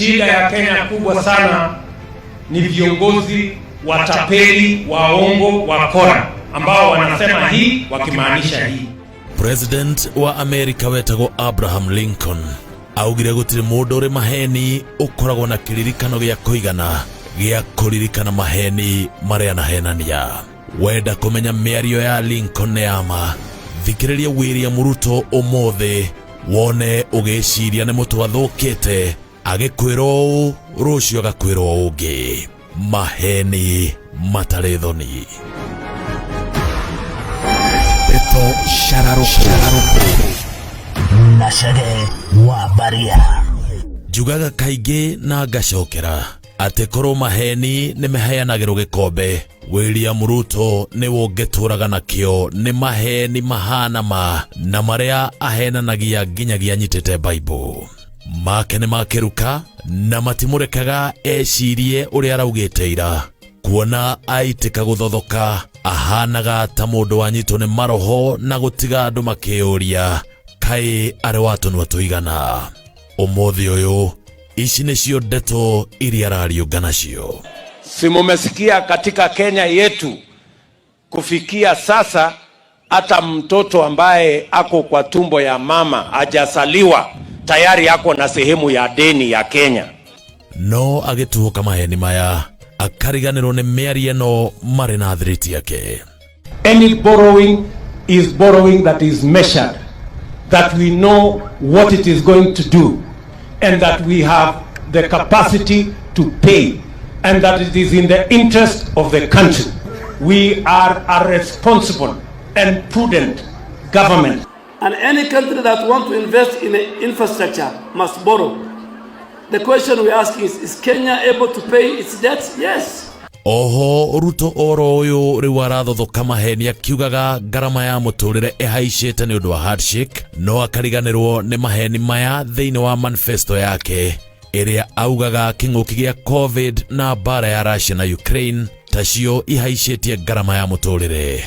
Shida ya Kenya kubwa sana ni viongozi watapeli, waongo, wakora ambao wanasema hii wakimaanisha hii. President wa Amerika wetagwo Abraham Lincoln augire gũtirĩ mũndũ ũrĩ maheni ũkoragwo na kĩririkano gĩa kũigana gĩa kũririkana maheni marĩa anahenania. Wenda kũmenya mĩario ya Lincoln nĩ ya ma, thikĩrĩria William Ruto ũmũthĩ wone ũgĩciria nĩ mũtwe athũkĩte agĩkwĩra ũũ rũciũ agakwĩra ũũ ũngĩ. Maheni matarĩ thoni. Ndeto Shararoko na Chege wa Baria. Njugaga kaingĩ na ngacokera atĩ korwo maheni nĩ maheanagĩrwo gĩkombe, William Ruto nĩwe ũngĩtũraga nakĩo. Nĩ maheni mahana ma na marĩa ahenanagia nginyagia anyitĩte Bible make nĩ makĩruka na matimũrekaga ecirie ũrĩa araugĩte ira. Kuona aitĩka gũthothoka ahanaga ta mũndũ wanyitwo nĩ maroho na gũtiga andũ makĩyũria kaĩ arĩ wa tũnua tũigana. Ũmũthĩ ũyũ ici nĩcio ndeto iria arariũnga nacio. Si mumesikia katika Kenya yetu kufikia sasa hata mtoto ambaye ako kwa tumbo ya mama hajasaliwa tayari ako na sehemu ya deni ya Kenya. No agĩtuhũka maheni maya akariganĩrwo nĩ mĩario ĩno marĩ na thiriti yake. Any borrowing is borrowing that is measured, that we know what it is going to do, and that we have the capacity to pay, and that it is in the interest of the country. We are a responsible and prudent government. And any country that want to invest in infrastructure must borrow. The question we're asking is Kenya able to pay its debts? Yes. Oho Ruto oro ũyũ rĩu arathothoka maheni akiugaga ngarama ya mũtũrĩre ĩhaicĩte nĩ ũndũ wa handshake, no akariganĩrwo nĩ maheni maya thĩinĩ wa manifesto yake ĩrĩa augaga kĩng'ũki gĩa COVID na mbara ya Russia na Ukraine tacio ihaicĩtie ngarama ya mũtũrĩre.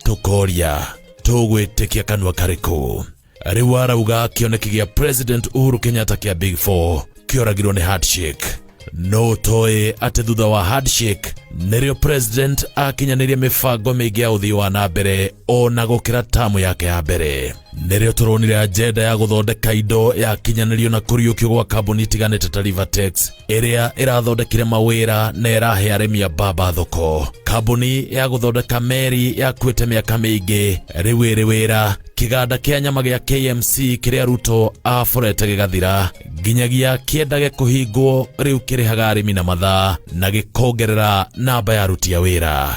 Tũkoria tũgwĩtĩkia kanua karĩkũ? Rĩu arauga kĩoneki gĩa President Uhuru Kenyatta kĩa Big Four kĩoragirwo nĩ handshake, no toĩ atĩ thutha wa handshake nĩrĩo president akinyanĩria mĩbango mĩingĩ ya ũthii wa na mbere ona gũkĩra tamu yake ya mbere. Nĩrĩo tũronire agenda ya gũthondeka indo yakinyanĩrio na kũriũkio gwa kambuni itiganĩte ta Rivatex ĩrĩa ĩrathondekire mawĩra na ĩrahe arĩmi a mbamba thoko. Kambuni ya gũthondeka meri yakuĩte mĩaka mĩingĩ rĩu ĩrĩ wĩra. Kĩganda kĩa nyama gĩa KMC kĩrĩa Ruto aborete gĩgathira nginyagia kĩendage kũhingwo rĩu kĩrĩhaga arĩmi na mathaa na gĩkongerera namba ya aruti a wĩra.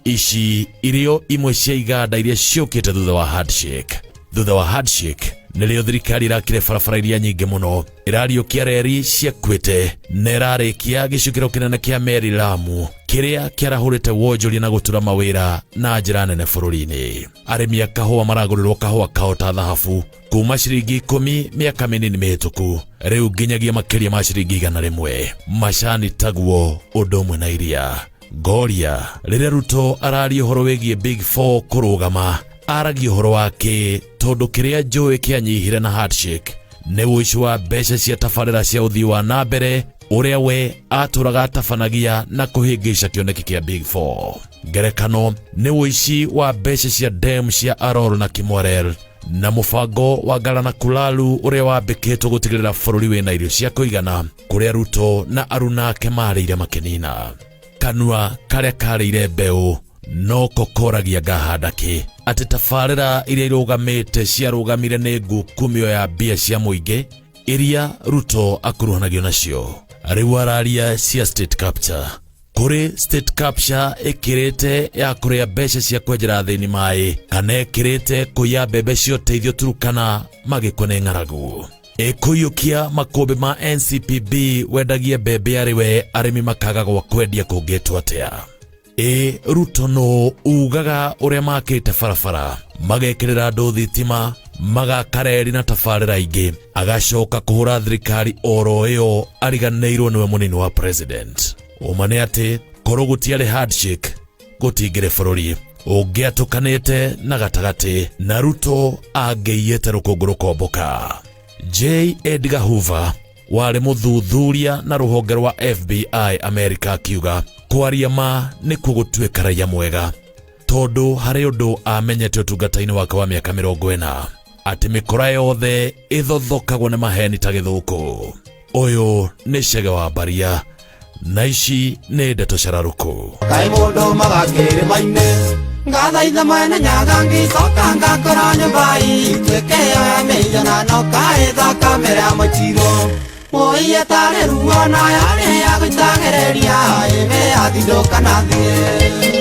Ici irio imwe cia iganda iria ciũkĩte thutha wa handshake. Thutha wa handshake nĩrĩo thirikari ĩrakire barabara iria nyingĩ mũno, ĩrariũkia reri ciakuĩte na ĩrarĩkia gĩcukĩro kĩnene kĩa meri Lamu kĩrĩa kĩarahũrĩte wonjoria na gũtura mawĩra na njĩra nene bũrũri-inĩ. Arĩmi a kahũa maragũrĩrwo kahũa kao ta thahabu kuma ciringi 10 mĩaka mĩnini mĩhĩtũku rĩu nginyagia makĩria ma ciringi 100. Macani taguo ũndũ ũmwe na iria. Ngoria rĩrĩa Ruto araria ũhoro wĩgiĩ Big Four kũrũgama aragia ũhoro wake tondũ kĩrĩa njũĩ kĩanyihire na handshake nĩ ũici wa mbeca cia tabarĩra cia ũthii wa na mbere ũrĩa we atũraga atabanagia na kũhĩngĩca kĩoneki kĩa Big Four. Ngerekano nĩ ũici wa mbeca cia dam cia Aror na Kimwarer na mũbango wa Galana Kulalu ũrĩa wambĩkĩtwo gũtigĩrĩra bũrũri wĩna irio cia kũigana kũrĩa Ruto na aruna ake marĩire makĩnina. Kanua karĩa karĩire mbeũ no kokoragia ngahanda kĩ atĩ tabarĩra iria irũgamĩte ciarũgamire nĩ ngukumio ya mbia cia mũingĩ iria Ruto akuruhanagio nacio. Rĩu araria cia state capture. Kũrĩ state capture ĩkĩrĩte ya kũrĩa mbeca cia kwenjera athĩni maĩ kana ĩkĩrĩte kũiya mbembe cia ũteithio Turukana magĩkua nĩ ng'aragu. Ĩkũiyũkia makũmbĩ ma NCPB wendagie mbembe arĩ we arĩmi makaga gwa kwendia kũngĩtwo atĩa? Ĩ Ruto no ugaga ũrĩa makĩte barabara magekĩrĩra andũ thitima magaka reri na tabarĩra ingĩ agacoka kũhũra thirikari oro ĩyo ariganĩirwo nĩwe mũnini wa president. Ũma nĩ atĩ korwo gũtiarĩ handshake gũtingĩrĩ bũrũri ũngĩatũkanĩte na gatagatĩ na Ruto angĩiyĩte rũkũngũ rũkomboka. J Edgar Hoover Warĩ mũthuthuria na rũhonge rwa FBI America akiuga kwaria ma nĩkuo gũtuĩka raia mwega, tondũ harĩ ũndũ amenyete ũtungata-inĩ wake wa mĩaka 40 atĩ mĩkora yothe ĩthothokagwo nĩ maheni ta gĩthũkũ. Ũyũ nĩ Chege wa Mbaria na ici nĩ ndeto cararũkũ. Kaĩ mũndũ magakĩrĩma-inĩ ngathaitha mwene nyaga ngĩcoka ngakora nyũmba ituĩke yo ya mĩhianano kaĩ thakame ya mũcirwo mũiye tarĩ ruo na yarĩ ya gũitagĩrĩria ĩbe yathindũka na thiĩ.